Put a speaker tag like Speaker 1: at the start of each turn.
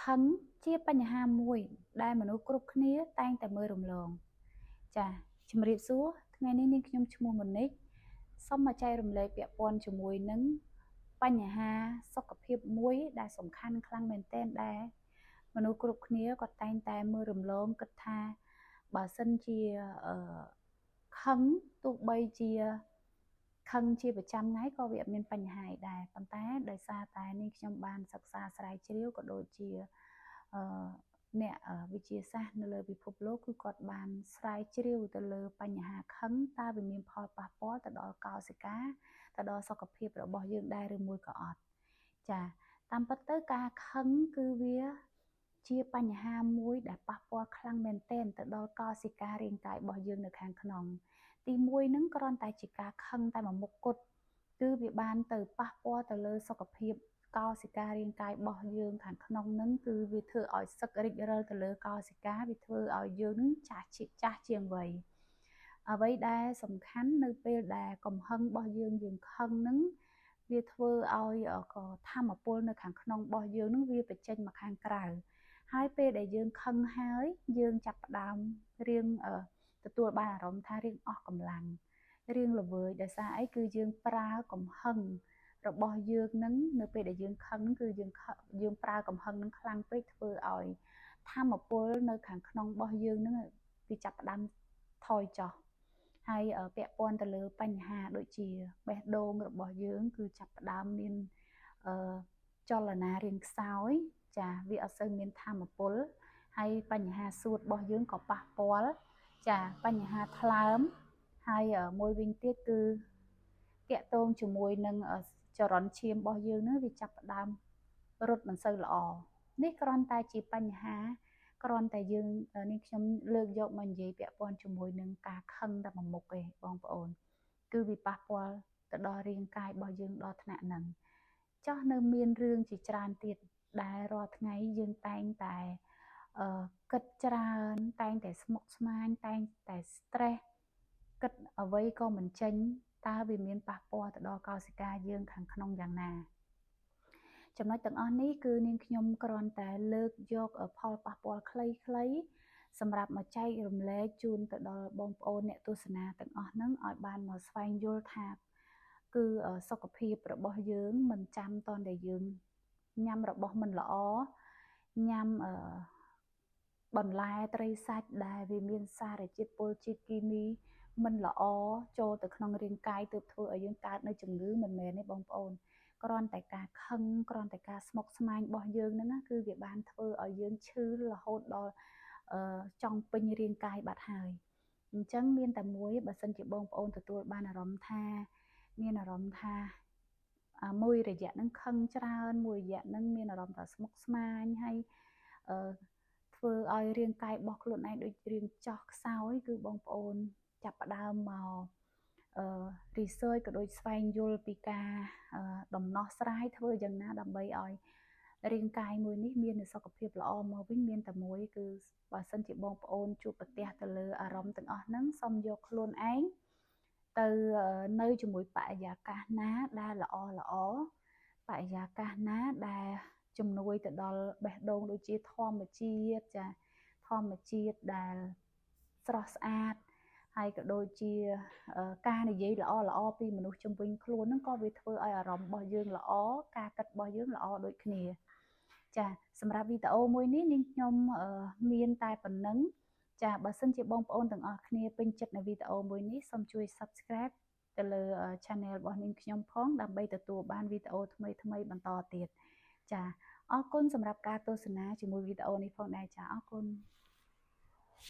Speaker 1: ខឹងជាបញ្ហាមួយដែលមនុស្សគ្រប់គ្នាតែងតែមើលរំលងចាជំរាបសួរថ្ងៃនេះនាងខ្ញុំឈ្មោះម៉ូនិកសូមមកចែករំលែកពាក់ព័ន្ធជាមួយនឹងបញ្ហាសុខភាពមួយដែលសំខាន់ខ្លាំងមែនទែនដែលមនុស្សគ្រប់គ្នាក៏តែងតែមើលរំលងគិតថាបើសិនជាខឹងទោះបីជាខឹងជាប្រចាំថ្ងៃក៏វាអត់មានបញ្ហាអីដែរប៉ុន្តែដោយសារតែនេះខ្ញុំបានសិក្សាស្រាវជ្រាវក៏ដូចជាអ្នកវិទ្យាសាស្ត្រនៅលើពិភពលោកគឺគាត់បានស្រាវជ្រាវទៅលើបញ្ហាខឹងតើវាមានផលប៉ះពាល់ទៅដល់កោសិកាទៅដល់សុខភាពរបស់យើងដែរឬមួយក៏អត់ចាតាមពិតទៅការខឹងគឺវាជាបញ្ហាមួយដែលប៉ះពាល់ខ្លាំងមែនទែនទៅដល់កោសិការាងកាយរបស់យើងនៅខាងក្នុងទី1នឹងគ្រាន់តែជាការខឹងតែមួយមុខគត់គឺវាបានទៅប៉ះពាល់ទៅលើសុខភាពកោសិការាងកាយរបស់យើងខាងក្នុងនឹងគឺវាធ្វើឲ្យសឹករិចរិលទៅលើកោសិកាវាធ្វើឲ្យយើងនឹងចាស់ជាងវ័យអ្វីដែលសំខាន់នៅពេលដែលកំហឹងរបស់យើងយើងខឹងនឹងវាធ្វើឲ្យក៏ធម្មពលនៅខាងក្នុងរបស់យើងនឹងវាបញ្ចេញមកខាងក្រៅហើយពេលដែលយើងខឹងហើយយើងចាប់ផ្ដើមរៀងទទួលបានអារម្មណ៍ថារៀងអស់កម្លាំងរៀងល្វើយដោយសារអីគឺយើងប្រើកំហឹងរបស់យើងនឹងនៅពេលដែលយើងខឹងគឺយើងប្រើកំហឹងនឹងខ្លាំងពេកធ្វើឲ្យធម្មពលនៅខាងក្នុងរបស់យើងនឹងវាចាប់ផ្ដើមថយចុះហើយពាក់ព័ន្ធទៅលើបញ្ហាដូចជាបេះដូងរបស់យើងគឺចាប់ផ្ដើមមានចលនារាងខ្សោយចាវាអត់សូវមានធម្មពលហើយបញ្ហាសួតរបស់យើងក៏ប៉ះពាល់ចាបញ្ហាថ្លើមហើយមួយវិញទៀតគឺតាក់ទងជាមួយនឹងចរន្តឈាមរបស់យើងនឹងវាចាប់ផ្ដើមរត់មិនសូវល្អនេះគ្រាន់តែជាបញ្ហាគ្រាន់តែយើងនេះខ្ញុំលើកយកមកនិយាយពាក់ព័ន្ធជាមួយនឹងការខឹងតែមួយមុខឯងបងប្អូនគឺវាប៉ះពាល់ទៅដល់រាងកាយរបស់យើងដល់ថ្នាក់ហ្នឹងចោះនៅមានរឿងជាច្រើនទៀតដែលរាល់ថ្ងៃយើងតែងតែគិតច្រើនតែងតែស្មុគស្មាញតែងតែ stress គិតអ្វីក៏មិនចេញតើវាមានប៉ះពាល់ទៅដល់កោសិកាយើងខាងក្នុងយ៉ាងណាចំណុចទាំងអស់នេះគឺនាងខ្ញុំគ្រាន់តែលើកយកផលប៉ះពាល់ខ្លីៗសម្រាប់មកចែករំលែកជូនទៅដល់បងប្អូនអ្នកទស្សនាទាំងអស់ហ្នឹងឲ្យបានមកស្វែងយល់ថាគឺសុខភាពរបស់យើងមិនចាំតតែយើងញ៉ាំរបស់មិនល្អញ៉ាំបន្លែត្រីសាច់ដែលវាមានសារជាតិពុលជាតិគីមីមិនល្អចូលទៅក្នុងរាងកាយទើបធ្វើឲ្យយើងកើតនៅជំងឺមិនមែនទេបងប្អូនគ្រាន់តែការខឹងគ្រាន់តែការស្មុគស្មាញរបស់យើងហ្នឹងណាគឺវាបានធ្វើឲ្យយើងឈឺរហូតដល់ចង់ពេញរាងកាយបាត់ហើយអញ្ចឹងមានតែមួយបើសិនជាបងប្អូនទទួលបានអារម្មណ៍ថាមានអារម្មណ៍ថាមួយរយៈហ្នឹងខឹងច្រើនមួយរយៈហ្នឹងមានអារម្មណ៍ថាស្មុគស្មាញហើយធ្វើឲ្យរាងកាយរបស់ខ្លួនឯងដូចរាងចោះខ្សោយគឺបងប្អូនចាប់ផ្ដើមមកresearch ក៏ដូចស្វែងយល់ពីការដំណោះស្រាយធ្វើយ៉ាងណាដើម្បីឲ្យរាងកាយមួយនេះមានសុខភាពល្អមកវិញមានតែមួយគឺបើសិនជាបងប្អូនជួបប្រទះទៅលើអារម្មណ៍ទាំងអស់ហ្នឹងសូមយកខ្លួនឯងទៅនៅជាមួយបរិយាកាសណាដែលល្អល្អបរិយាកាសណាដែលជំនួយទៅដល់បេះដូងដូចជាធម្មជាតិចាធម្មជាតិដែលស្រស់ស្អាតហើយក៏ដូចជាការនិយាយល្អល្អពីមនុស្សជំវិញខ្លួនហ្នឹងក៏វាធ្វើឲ្យអារម្មណ៍របស់យើងល្អការគិតរបស់យើងល្អដូចគ្នាចាសម្រាប់វីដេអូមួយនេះនាងខ្ញុំមានតែប៉ុណ្ណឹងចាបើសិនជាបងប្អូនទាំងអស់គ្នាពេញចិត្តនៅវីដេអូមួយនេះសូមជួយ Subscribe ទៅលើ Channel របស់នាងខ្ញុំផងដើម្បីទទួលបានវីដេអូថ្មីៗបន្តទៀតចាអរគុណសម្រាប់ការទស្សនាជាមួយវីដេអូនេះផងដែរចាអរគុណ។